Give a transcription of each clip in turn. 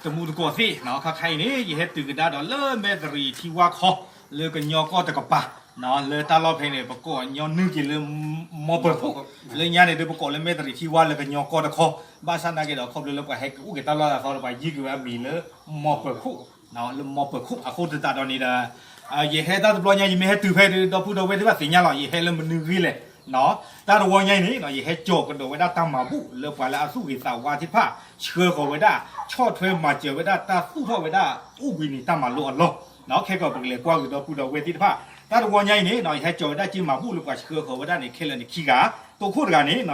တမူတကိးသ့ၣ်နီၤ ခါခါအံၤန့ၣ် ယဟဲတုၤကဒါဒီးလၢမဲၣ်တရံးထံဝါခီ လၢကညီကီၢ်တကပၤနီၤ လၢတၢ်လီၢ်ဖဲန့ၣ် ပကိးညီနုၢ်က့ၤလၢ မီၢ်ပၢၤခိၣ် လၢညါန့ၣ်ဒီး ပကိးလၢမဲၣ်တရံးထံဝါလၢကညီကီၢ်တခီ ဘၣ်ဆၣ်နာ်က့ဒီး ခီဖျိလၢပှၤဟဲကအိၣ်က့ၤတၢ်လီၢ်တၢ်သီဒီး ပှၤယုၢ်က့ၤဝဲအမံၤလၢ မီၢ်ပၢၤခိၣ် လၢမီၢ်ပၢၤခိၣ် အဃိသတးဒီးန့ၣ်ဒီး ယဟဲတၢ်တဘျီညါ ယမ့ၢ်ဟဲတုၤဖဲဒီး ဒီပုၢ်ဒီဝဲၢ်သ့ၣ်တဖၣ်သ့ၣ်ညါလီၤ ယဟဲလၢမနုၤဂ့ၢ်လဲၣ်နီၤ တၢ်တဝီညါအံၤန့ၣ် ယဟဲကၠီၤကဒီးဝဲဒၣ်တၢ်မၤဘူၣ်လၢပှၤလၢအသူၣ်ဂ့ၤသးဝါသ့ၣ်တဖၣ် ဆှၢဃီၤဝဲဒၣ် ဆီၣ်ထွဲမၤစၢၤဝဲဒၣ် တၢ်သူၣ်ထီၣ်ဝဲဒၣ် အိၣ်ဘှံးနံၤတၢ်မၤလိအလီၢ်နီၤ ခဲကီးပကလဲၤကွၢ်ကဒီးဒီပုၢ်ဒီဝဲၢ်သ့ၣ်တဖၣ် တၢ်တဝီညါအံၤန့ၣ် ယဟဲကၠီၤဝဲဒၣ်က့ၤမၤဘူၣ်လၢပှၤဆှၢဃီၤဝဲဒၣ်န့ၣ် ခဲလၢာ်န့ၣ်ခံဂၤ တိခိၣ်တဂၤန့ၣ်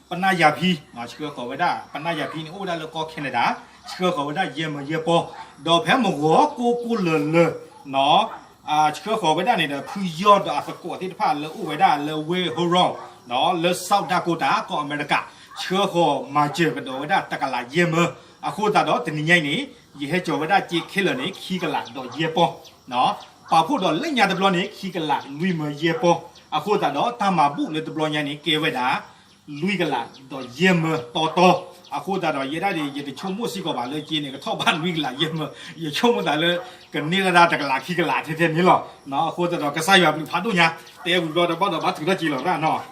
ပနၢ်ယၤဖံ ဆှၢဃီၤဝဲဒၣ် ပနၢ်ယၤဖံန့ၣ် အိၣ်ဝဲဒၣ်လၢကီၢ် Canada ဆှၢဃီၤဝဲဒၣ်ယဲၢ်မၢယဲၢ်ပီၢ် ဒီးဖဲမဂီၤကိၢ်ကိၢ်လၢၤလၢၤနီၤ ဆှၢဃီၤဝဲဒၣ်န့ၣ်ဒီး ဖုယီၢ်ဒီးအသကိးသ့ၣ်တဖၣ်လၢအိၣ်ဝဲဒၣ်လၢဝ့ၢ် Huron လၢ South Dakota ကီၢ်အမဲရကၤ ဆှၢဃီၤမၤစၢၤကဒီးဝဲဒၣ်တကလးယဲၢ်မၢ အဃိသတးဒီးတနံၤညါအံၤန့ၣ် ယဟဲကၠီၤဝဲဒၣ်က့ၤခဲလၢာ်န့ၣ် ခံကလးဒီးယဲၢ်ပီၢ် ပာ်ဖှိၣ်ဒီးလၢညါတဘျီန့ၣ် ခံကလးလွံၢ်မၢယဲၢ်ပီၢ် အဃိသတးဒီးတၢ်မၤဘူၣ်လၢတဘျီညါန့ၣ် ကဲဝဲဒၣ် လွံၢ်ကလးဒီးယဲၢ်မၢတီတီ အဃိသတးဒီးယဲဒၣ်န့ၣ် ယတဆိကမိၣ်စ့ၢ်ကီးဘၣ်လၢက့ၤန့ၣ် ကထီၣ်ဘၣ်လွံၢ်ကလးယဲၢ်မၢ ယဆိကမိၣ်သးလၢ ကန့ၢ်ဝဲဒၣ်တကလးခံကလးထဲထဲန့ၣ်လီၤ အဃိသတးဒီးကစၢ်ယွၤဘျုးဖးဒိၣ်ညါ တဲဝံၤဘျီဒီးဘၣ်ဒီးဘၣ်ထုးထီၣ်က့ၤလီၤရၣ်နီၤ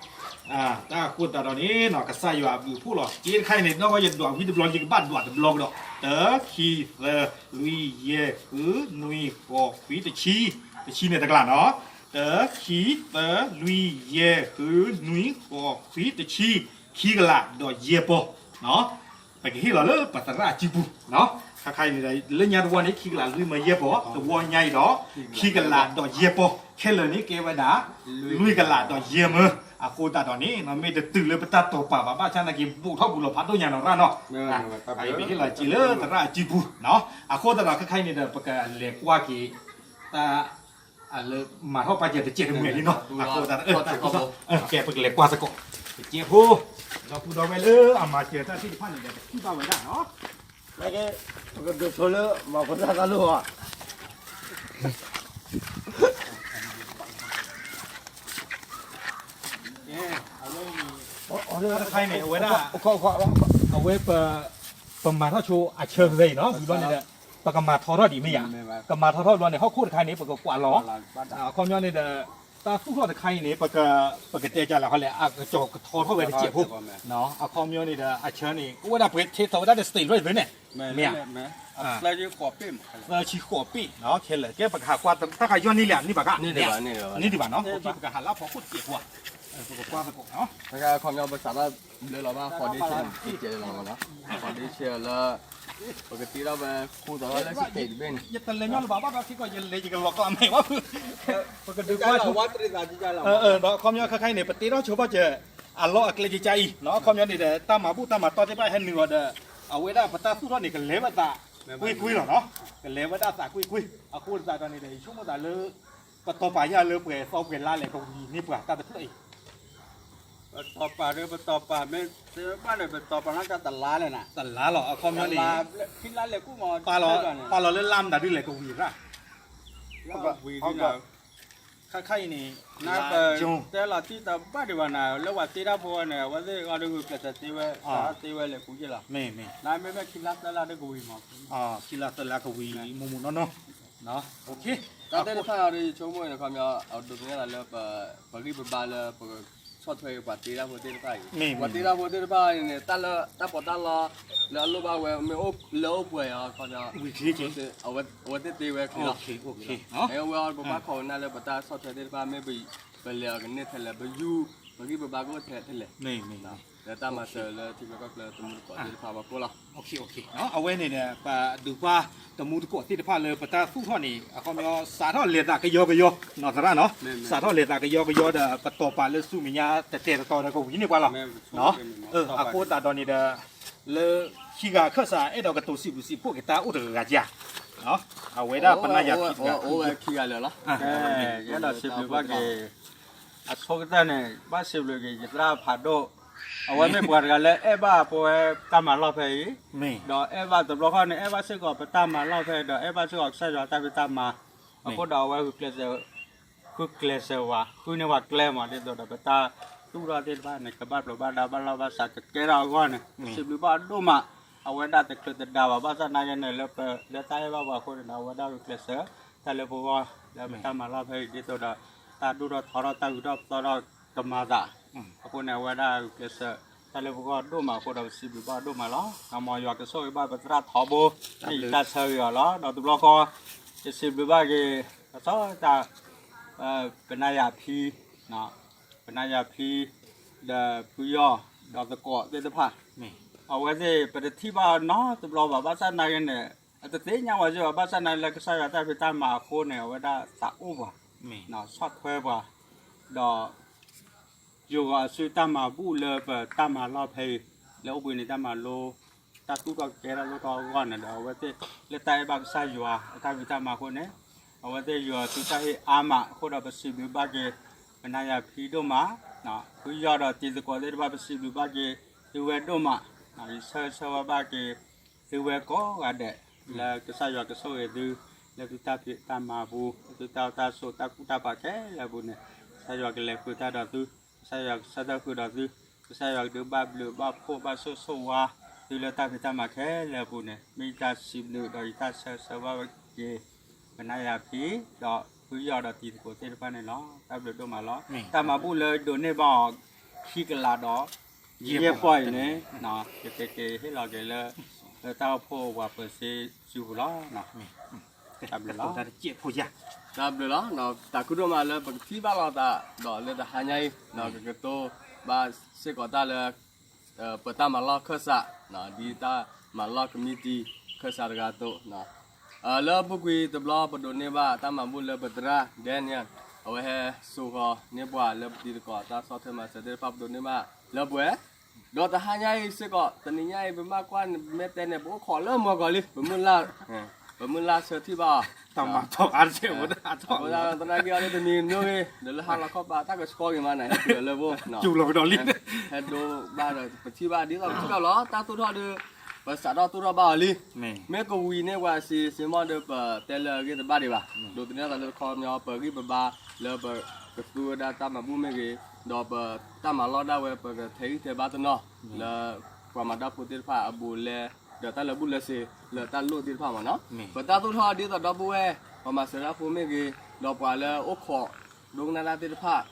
တၢ်အဃိသတးဒီးန့ၣ် ကစၢ်ယွၤအဘျုးအဖှိၣ်လီၤ က့တခါအံၤန့ၣ် နီၢ်ကီၢ်ယဒွးဝံၤတဘျီ ယကဘၣ်ဒွးတဘျီကဒီး တ ခံ သၢ လွံၢ် ယဲၢ် ဃု နွံ ဃိး ခွံ တဆံ တဆံန့ၣ်တကလးနီၤ တ ခံ သၢ လွံၢ် ယဲၢ် ဃု နွံ ဃိး ခွံ တဆံ ခံကလးဒီးယဲၢ်ပီၢ် ပကဟ့ၣ်လီၤလၢပသရၣ်အစုပူၤ ခါခါအံၤန့ၣ်ဒီး လၢညါတဝီန့ၣ် ခံကလးလွံၢ်မၢယဲၢ်ပီၢ် တဝီညါအံၤဒီး ခံကလးဒီးယဲၢ်ပီၢ် ခဲလၢာ်န့ၣ်ကဲဝဲဒၣ် လွံၢ်ကလးဒီးယဲၢ်မၢ အဃိသတးဒီးန့ၣ် မ့ၢ်တတုၤလၢပတၢ်တိာ်ပာ်ဘၣ် ဘၣ်ဆၣ်နာ်က့ ဘူးထီၣ်ဘူးလီၤဖးဒိၣ်ညါနီၤရၣ်နီၤ ပဟ့ၣ်လီၤစ့လၢသရၣ်အစုပူၤ အဃိသတးဒီးခဲခါအံၤန့ၣ်ဒီး ပကလဲၤကွၢ်က့ၤ တၢ် လၢမၤထီၣ်ပာ်စၢၤတစဲးတမှဲၤလံနီၤ အဃိသတးဒီး ကဲပကလဲၤကွၢ်သကိး တစဲးဖိ ဒီပုၢ်ဒီဝဲၢ်လၢအမၤစၢၤတၢ်သ့ၣ်တဖၣ်န့ၣ်ဒီး ပထံၣ်ဘၣ်ဝဲဒၣ်နီၤ ပကဒိးဆိလၢ မၤဖိသၣ်သၣ်လိၣ်ဘၣ် တခါအံၤန့ၣ် အဝဲဒၣ် အဝဲ ပမၤထီၣ်ဆိအဆၢသ့အံၤနီၤ ဝံၤဘျီန့ၣ်ဒီး ပကမၤထီထီၣ်ဒံးမ့ၢ်ယါ ကမၤထီထီၣ်ဘျီန့ၣ် ဟီၣ်ခိၣ်တခါအံၤန့ၣ် ပကကွၢ်လီၤ အခီပညီန့ၣ်ဒီး တၢ်သူၣ်ထီၣ်တခါအံၤန့ၣ် ပကတဲကလဲၣ် ဟီလဲၣ်အကစီၤကထီထီၣ်ဝဲတစဲးဖိ အခီပညီန့ၣ်ဒီး အဆၢန့ၣ် အိၣ်ဝဲဒၣ်ပှဲၤထဲသိးဝဲဒၣ်ဒီး state လွဲၢ်သ့န့ၣ် မ့ၢ်ဧါ သၢဆံဃိးပ့ၣ် ခဲလၢာ် ကဲပကဟးကွၢ်တၢ်ခးယီၢ်န့ၢ်လံ န့ၢ်ဘၣ်ကါ န့ၢ်ဒံးဘၣ်နီၤ ပကဟးလၢဖီခိၣ်တစဲးဖိ ပကကွၢ်သကိး အခီပညီပစးထီၣ်ဘျၢလီၤဘၣ် foundation တစဲးလီၤမ့ၢ်နီၤ foundation လၢ ပကတ့ထီၣ်ဝဲ ခူသိးထီၣ်လၢ state တဘ့ၣ်န့ၣ် ယတလဲၤညီလၢၤဘᣣ်ဘၣ်ဘၣ်စ့ၢ်ကီး ယလဲၤယကလီၤကျါမဲာ်ဘၣ် ပကဒုးကွၢ်ဆိ ဒီးအခီပညီခဲခါအံၤန့ၣ် ပတ့ထီၣ်ဆိဘၣ်စၢၤ အလီၢ်အကျဲကကါအံၤ အခီပညီန့ၣ်ဒီး တၢ်မၤဘူၣ်တၢ်မၤတီၢ်သ့ၣ်တဖၣ်ဟဲနုာ်အီၤဒီး အဝဲဒၣ်ပတၢ်သူၣ်ထီၣ်န့ၣ် ကလဲၤဝဲသးကွ့ၢ်ကွ့ၢ်လီၤနီၤ ကလဲၤဝဲဒၣ်သးကွ့ၢ်ကွ့ၢ် အဃိသတးဒီးန့ၣ်ဒီး ယဆိကမိၣ်သးလၢ ပတီၤပာ်ယၤလၢပှဲၤသီပှဲၤလါလဲၣ် ကဝံၤန့ၢ်ပှၤတၢ်တဖျၢၣ်အံၤ ပတီၤပာ်ဒီး ပတီၤပာ်မ့ၢ်သ့ဘၣ်န့ၣ် ပတီၤပာ်လၢတၢ်တလါလဲၣ်နၤ တလါလီၤ အခီပညီန့ၣ် ခံလါလဲၣ်ကူၣ်မး ပာ်လီၤလၢလါမတၤဒ်လဲၣ် ကဝံၤရၣ် ဝံၤဒ်န့ၣ် ခါခါအံၤန့ၣ် နပတဲလီၤတံၢ်တဘၣ်ဒံးဘၣ်နၤ လၢပှၤတ့တၢ်ဖိန့ၣ် အဝဲသ့ၣ်အီၤဒ်ဂုာ်ကျဲးစၢးတ့ဝဲ တ့ဝဲလဲၤကူၣ်က့လီၤ မ့ၢ်မ့ၢ် နမ့မ့ၢ်ခံလါသၢလါဒီးကဝံၤမး ခံလါသၢလါကဝံၤ မုၢ်မုၢ်နီၢ်နီၢ် တၢ်သ့ၣ်တဖၣ်အံၤဒီး ယဆိကမိၣ်န့ၣ် ခီပညီ အဒိးသန့ၤသးလၢ ပဂံၢ်ပဘါလၢပကဆီၣ်ထွဲပှၤတ့တၢ်ဖိသ့ၣ်တဖၣ်အံၤ ပှၤတ့တၢ်ဖိသ့ၣ်တဖၣ်အံၤန့ၣ် တၢ်လၢတၢ်ပီးတၢ်လီ လၢအလိၣ်ဘၣ်ဝဲ မ့ၢ်အိၣ်လၢအိၣ်ပှဲၤအံၤ ခီပညီ အဝဲသ့ၣ်တ့ဝဲချ့လီၤ အဝဲအံၤပဘၣ်ခိးကနၣ်လၢပတၢ်ဆီၣ်ထွဲသ့ၣ်တဖၣ် မ့ၢ်ပလဲၤအီၤကန့ၢ်ထဲလဲၣ် ပယူၢ် ပဂံၢ်ပဘါကအိၣ်ထဲထဲလဲၣ် လၢတၢ်မၤစၢၤလၢထံချၢကီၢ်ချၢတမူတကိးသ့ၣ်တဖၣ်အဖီခိၣ်လီၤ အဝဲန့ၣ်ဒီး ပဒုးကွၢ်တမူတကိးသ့ၣ်တဖၣ်လၢပတၢ်သူၣ်ထီၣ်န့ၣ် အခီပညီ စးထီၣ်လဲၤသးကယီကယီ နီၢ်သရၣ်နီၤ စးထီၣ်လဲၤသးကယီကယီဒီး ပတီၤပာ်လၢဆူမဲာ်ညါ တတဲာ်တတီၤဒီးကဝံၤန့ၢ်ပှၤလီၤ အဃိသတးဒီးန့ၣ်ဒီး လၢခံဂၤအခၢၣ်စး အဲၣ်ဒိးကတိၤစံးဘျုးစံးဖှိၣ်က့ၤတၢ်အိၣ်တဂၤဂၤဧါ အဝဲဒၣ်ပနၢ်ယၤခံဂၤ အိၣ်ဝဲခံဂၤလၢာ်လီၤ ယအဲၣ်ဒိးစံးဘျုးဘၣ်က့ၤ အဆိကတၢၢ်န့ၣ် ဘၣ်စံးဘျုးက့ၤ ယသရၣ်ဖးဒိၣ် အဝဲမ့ၢ်ပှၤတဂၤလၢအဲၣ်ဘၣ်ပဝဲတၢ်မၤလီၢ်ဖဲအံၤ ဒီးအဲၣ်ဘၣ်တဘျီဃီန့ၣ် အဲၣ်ဘၣ်စ့ၢ်ကီးပတၢ်မၤလီၢ်ဖဲ ဒီးအဲၣ်ဘၣ်စ့ၢ်ကီးကစၢ်ယွၤတၢ်ဖံးတၢ်မၤ အဃိဒီးအဝဲ ဃုကျဲးစၢးဝဲ ဃုန့ၢ်ဝဲကျဲမး ဒ်သိးဒီးပတၢ်သူၣ်ထီၣ်သ့ၣ်တဖၣ်န့ၣ် ကဘၣ်ပျိာ်ဘၣ်ဒါဘၣ်လီၢ်ဘၣ်စးကကဲထီၣ်အဂီၢ်န့ၣ် စံးဘျုးဘၣ်ဒိၣ်မး အဝဲဒၣ်တချုးတဒါဘၣ် ဘၣ်ဆၣ်သနာ်က့န့ၣ် လၢပ လၢတၢ်အဲၣ်ဘၣ်ပှၤအဃိန့ၣ်ဒီး အဝဲဒၣ်ဂုာ်ကျဲးစၢး တၢ်လၢပဂီၢ် လၢပတၢ်မၤလီၢ်ဖဲအံၤ ဒ်သိးဒီး တၢ်ဒိၣ်ထီၣ်ထီထီၣ်တၢ်ဂုၤထီၣ်ပသီထီၣ်ကမၤသး အဃိန့ၣ် အဝဲဒၣ်ဂုာ်ကျဲးစၢး တၢ်လၢပဂီၢ်ဒိၣ်မးအဃိဒီး ပစံးဘျုးဘၣ်ဒိၣ်မးလီၤ. မ်ယွၤကဆိၣ်ဂ့ၤဘၣ်ပသရၣ်ထီဘိ မ့ၢ်ယတၢ်ဆၢဂ့ၤအီၤလီၤ. ဒီးတဘျီဃီ ယစံးဘျုးဘၣ်က့ၤ တၢ် ပနၢ်ယၤဖံ ပနၢ်ယၤဖံ ဒီးဖုယီၢ် ဒီးသကိးသ့ၣ်တဖၣ် အဝဲသ့ၣ် ပတထံၣ်ဘၣ်နီတဘျီဘၣ် ဘၣ်ဆၣ်သနာ်က့န့ၣ် အတသ့ၣ်ညါဝဲစ့ၢ်ဘၣ် ဘၣ်ဆၣ်သနာ်က့လၢကစၢ်ယွၤတၢ်ဖံးတၢ်မၤအဃိန့ၣ် အဝဲဒၣ်သးအိၣ်ပှၤ ဆီၣ်ထွဲပှၤ ဒီး ယိၤဂီၤအစုတၢ်မၤဘူၣ်လၢပတၢ်မၤလီၢ်ဖဲအံၤ လၢအိၣ်ဘှံးနံၤတၢ်မၤလိ တၢ်သူၣ်ထီၣ်ကဲထီၣ်လိၣ်ထီၣ်အဂီၢ်န့ၣ်ဒီး အဝဲသ့ၣ်လၢတၢ်အဲၣ်ဘၣ်ကစၢ်ယွၤအတၢ်ဖံးတၢ်မၤအဃိန့ၣ် အဝဲသ့ၣ်ယိၤဂီၤအစုတၢ်ဟ့ၣ်အါမးအဃိဒီး ပစံးဘျုးဘၣ်က့ၤ ပနၢ်ယၤဖံဒိၣ်မး ဖုယီၢ်ဒီးတံၤသကိးသ့ၣ်တဖၣ် ပစံးဘျုးဘၣ်က့ၤ သုဝဲဒိၣ်မး ယဆၢဂ့ၤဆၢဝါဘၣ်က့ၤ သုဝဲကိးဂၤဒဲး လၢကစၢ်ယွၤကဆိၣ်ဂ့ၤသု လၢသုတၢ်ဖံးတၢ်မၤအပူၤ သုတၢ်အိၣ်တၢ်ဆိးတၢ်ကူၣ်တၢ်ပာ်ခဲလၢာ်အပူၤန့ၣ် ကစၢ်ယွၤကလဲၤဃုာ်တၢ်ဒီးသု ကစၢ်ယွၤကဆၢထၢၣ်ဃုာ်ဒီးသု ကစၢ်ယွၤကဒုးဘၣ်ဘျုးဘၣ်ဖှိၣ်ဘၣ်ဆိၣ်ဂ့ၤဆိၣ်ဝါ သုလၢတၢ်ဖံးတၢ်မၤခဲလၢာ်အပူၤန့ၣ် မ့ၢ်ယတၢ်စံးဘျုးဒီးယတၢ်ဆၢဂ့ၤဆၢဝါဘၣ်က့ၤ ပနၢ်ယၤဖံ ဒီးဖုယီၢ်ဒီးတံၤသကိးသ့ၣ်တဖၣ်န့ၣ်လီၤ. တၢ်ဘျုးဒိၣ်မးလီၤ. တၢ်မၤဘူၣ်လၢဒိးန့ၢ်ဘၣ်အီၤ ခံကလးဒီး ယဲၢ်ပီၢ်အံၤန့ၣ် ယကက့ၤဟ့ၣ်လီၤက့ၤလၢ လၢတၢ်အိၣ်ဖှိၣ်ပှၤပၢၤစ့စုပူၤလီၤ. တၢ်ဘျုးလီၤ. တၢ်ဘျုးလီၤ. တၢ်ခုဒိၣ်မးလၢပကထံၣ်ဘၣ်လိာ်သး ဒီးလၢတဟါညါအံၤ ကကတိၤဘၣ်စ့ၢ်ကီးတၢ်လၢ ပတၢ်မၤလီၢ်ခၢၣ်စး ဒ်တၢ်မၤလီၢ်ကမံးတံာ်ခၢၣ်စးတဂၤအသိး လၢအပူၤကွံာ်တဘျီပဒိးန့ၢ်ဘၣ်တၢ်မၤဘူၣ်လၢပသရၣ် Daniel အဝဲဟဲစိာ်ဃီၤန့ၢ်ပှၤလၢပတံၤသကိးတၢ်ဆီၣ်ထွဲမၤစၢၤသ့ၣ်တဖၣ် ပဒိးန့ၢ်ဘၣ်လၢပှဲၤ ဒီးတဟါညါအံၤစ့ၢ်ကီး တနံၤညါအံၤ ပမ့ၢ်ကွၢ်မဲာ်တဲန့ၣ် ပအိၣ်ခိးလၢမုၢ်ဂီၤလံ ပမုၢ်လၢ်ဆၢထံၣ်ဘၣ်အီၤ တၢ်မၤထီၣ်အါတက့ၢ် အဝဲဒၣ် အဝဲဒၣ်သနာ်က့အီၤလၢတမံၤတမံၤဂ့ၤ ဒီးလၢဟါလီၤခီပၤ တၢ်ကဆှီက့ၤမးန့ၣ် ဟဲတုၤလၢဖိ ကၠူလီၤကဒီးလံ ဟဲဒိဘၣ်ဒီး ပထံၣ်ဘၣ်ဒ်သိးပထံၣ်ဘၣ်လီၤ တၢ်သူၣ်ထီၣ်ဒီး ပစးထီၣ်သူၣ်ထီၣ်ဘၣ်အီၤလံ မ့ၢ်ကဝံၤန့ၢ်ပှၤစံးစ့မီၣ်ဒီး ပတဲလၢအဂ့ၢ်တဘၣ်ဒံးဘၣ် ဒိးသန့ၤသးလၢတခီပညီ ပဂံၢ်ပဘါလၢပကသူဝဲဒၣ်တၢ်မၤဘူၣ်မ့ၢ်ဂ့ၤ ဒီးပတၢ်မၤလီၢ်ဒၣ်ဝဲ ပကထဲးဂံၢ်ထဲးဘါတနီၤ လၢပှၤမၤတၢ်ဖိသ့ၣ်တဖၣ်အဘူးအလဲ ဒီးတၢ်လၢာ်ဘူၣ်လၢာ်စ့ၤ လၢတၢ်လိၣ်သ့ၣ်တဖၣ်မ့ၢ်နီၤ ပတၢ်သူၣ်ထီၣ်ဒ်သိးဒီပုၢ်ဝဲၢ် ပှၤမၤစၢၤတၢ်ဖိမ့ၢ်ဂ့ၤ ဒီးပှၤလၢအိၣ်ခိး ဒိကနၣ်တၢ်သ့ၣ်တဖၣ်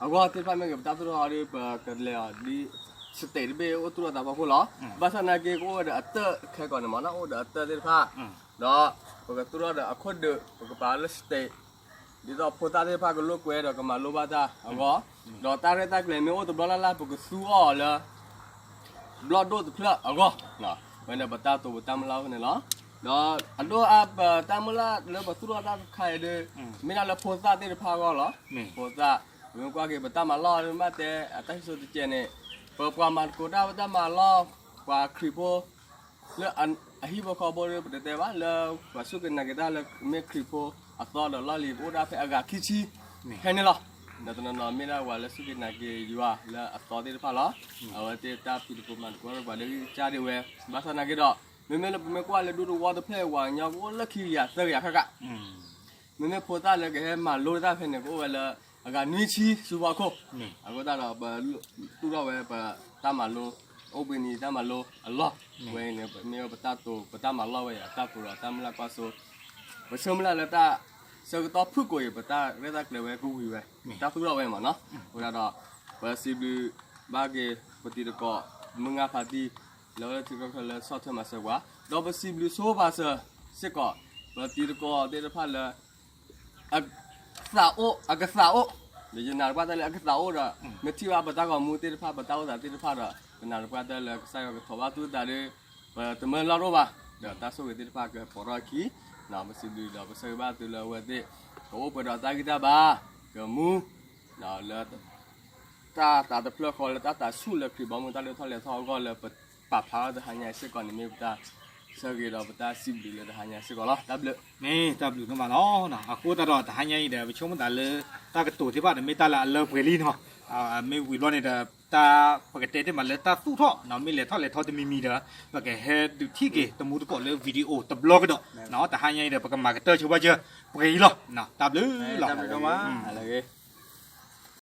အဂီၢ်သ့ၣ်တဖၣ်မ့ၢ်ဂ့ၤ ပတၢ်သူၣ်ထီၣ်ဒီး ပကလဲၤအီၤဒ် state တဘ့ၣ်အိၣ်သူၣ်ထီၣ်သးဖီခိၣ်လီၤ. ဘၣ်ဆၣ်သနာ်က့ ကအိၣ်ဝဲဒီးအတၢၢ်ခဲကီးန့ၣ်မ့ၢ်နီၤ အိၣ်ဒီးအတၢၢ်သ့ၣ်တဖၣ် ဒီးပကသူၣ်ထီၣ်ဒီးအခိၣ်ဒုး ပကပာ်လၢ state ဒ်သိးဖိသၣ်သ့ၣ်တဖၣ်ကလိာ်ကွဲဒီးကမၤလိဘၣ်တၢ်အဂီၢ် ဒီးတၢ်ရဲၣ်တၢ်ကျဲၤမ့ၢ်အိၣ်တဘျီလၢ်လၢ် ပကသူအီၤလၢ ဘျီၣ်ဒိၣ်တဖျၢၣ်အဂီၢ် ဝဲန့ၣ်ပတၢ်တိာ်ပတၢ်မုၢ်လၢ်အဃိန့ၣ်လီၤ. ဒီးအဒိၣ်အါပတၢ်မုၢ်လၢ်လၢပသူၣ်ထီၣ်တၢ်တခါအံၤဒီး မ့ၢ်ဒၣ်လၢဖိသၣ်သ့ၣ်တဖၣ်အဂီၢ်လီၤ. ဖိသၣ် ပမ့ၢ်ကွၢ်က့ၤပတၢ်မၤလီၢ်မ့ၢ်တဲ အတၢ်ဟံးစိတကဲးန့ၣ် ပပှၤမၤသကိးတၢ်ပတၢ်မၤလီၢ် ပှၤခရံာ်ဖိ လၢအဟံၣ်ဖိဃီဖိဒီး ပတတဲဘၣ်လၢ ပှၤစူၢ်က့ၤနာ်က့ၤတၢ်လၢမ့ၢ်ခရံာ်ဖိအသီဒီးလီၢ်လံၤ ပအိၣ်ဒၣ်ဖဲအဂၤခံဆံ ဖဲန့ၣ်လီၤ. ဒီးတနီၤနီၤမ့ၢ်ဒၣ်ပှၤလၢစူၢ်က့ၤနာ်က့ၤယွၤလၢအသီသ့ၣ်တဖၣ်လီၤ. အဝဲသ့ၣ်တၢ်ဖံးသကိးမၤသကိးဒီးပှၤလၢဂံၢ်စၢ်ဒံးဝဲ ဘၣ်ဆၣ်သနာ်က့ဒီး မ့မ့ၢ်လၢပမ့ၢ်ကွၢ်လၢဒူသဝီတဖျၢၣ်အံၤ ပှၤကညီကအိၣ်လၢခံကယၤသၢကယၤဃၣ်ဃၣ် မ့မ့ၢ်ဖိသၣ်လၢကဟဲမၤလိတၢ်ဖဲန့ၣ် ကအိၣ်ဝဲလၢအဂၤနွံဆံဆူဖီခိၣ် အဃိသတးဒီး ပသူၣ်ထီၣ်ဝဲပတၢ်မၤလိ အိၣ်ဘှံးနံၤတၢ်မၤလိအလီၢ် ဝဲအံၤန့ၣ် မ့ၢ်ဝဲပတၢ်တိာ်ပတၢ်မၤလီၢ်ဝဲအံၤ အတၢ်ပူၤဒီးတၢ်မုၢ်လၢ်ကွၢ်စိ ပဆၢမုၢ်လၢ်လၢတၢ် ဆၢကတီၢ်ဖုၣ်ကိာ်အံၤ ပတၢ်ရဲၣ်တၢ်ကျဲၤဝဲကဝံၤဝဲ တၢ်သူၣ်ထီၣ်ဝဲမ့ၢ်နီၤ အဃိသတးဒီး ပစံးဘျုးဘၣ်က့ၤပတံၤသကိး မုၢ်ဂၢ်ဖါတံၢ် လၢအဝဲသ့ၣ်တဖၣ်လၢဆီၣ်ထွဲမၤစၢၤပှၤ ဒီးပစံးဘျုးဆိပာ်စၢၤစ့ၢ်ကီး ပတံၤသကိးသ့ၣ်တဖၣ်လၢ အသးအိၣ် အကသးအိၣ် ယနာ်သပှၢ်တၢၢ်လၢအကသးအိၣ်ဒီး မ့ၢ်ထံၣ်ဘၣ်ပတၢ်ဂီၤမူသ့ၣ်တဖၣ် ပတၢ်အိၣ်သးသ့ၣ်တဖၣ်ဒီး ယနာ်သပှၢ်တၢၢ်လၢကစၢ်ယွၤကထိးဘၣ်သုသးဒီး ပတမၢလီၢ်တအိၣ်ဘၣ် ဒီးတၢ်ဆိၣ်ဂ့ၤသ့ၣ်တဖၣ်ကပိာ်ထီၣ်အခံ ပစံးဘျုးဒီးပဆၢဂ့ၤဘၣ်သုလၢအဝဲသ့ၣ် ကအိၣ်ပှဲၤဒီးတၢ်ဂံၢ်တၢ်ဘါ ကမူ လၢ တၢ်သးတဖျၢၣ်ဃီလၢတၢ်သးဆူၣ်လၢခရံာ်ဘီမုၢ်တၢ်ဒိၣ်ထီၣ်လဲၤထီၣ်အဂီၢ်လၢပပာ်ဖျါထီၣ်တဟါညါအံၤ စ့ၢ်ကီးန့ၣ်မ့ၢ်ပတၢ်ဆၢဂ့ၤဒီးပတၢ်စံးဘျုးလၢတဟါညါစ့ၢ်ကီးလီၤ. တၢ်ဘျုး မ့ၢ်တၢ်ဘျုးဒိၣ်မးလီၤ. အဃိသတးဒီးတဟါညါအံၤဒီး ပဆိကမိၣ်သးလၢ တၢ်ကတိၤသ့ၣ်တဖၣ်ဒီးမ့ၢ်တၢ်လၢအလၢပှဲၤလံနီၤ. မ့ၢ်ဝံၤဘျီန့ၣ်ဒီး တၢ်ပကတဲတ့ၢ်မးလၢတၢ်သူၣ်ထီၣ် မ့ၢ်လဲၤထီၣ်လဲၤထီတမံၤမံၤဒီး ပကဟဲဒုးထံၣ်က့ၤတမူသကိးလၢ video တဘျီကဒီး တဟါညါအံၤဒီး ပကမၤကတၢၢ်ဆိဘၣ်စၢၤပှဲၤအံၤလီၤ. တၢ်ဘျုးလီၤ.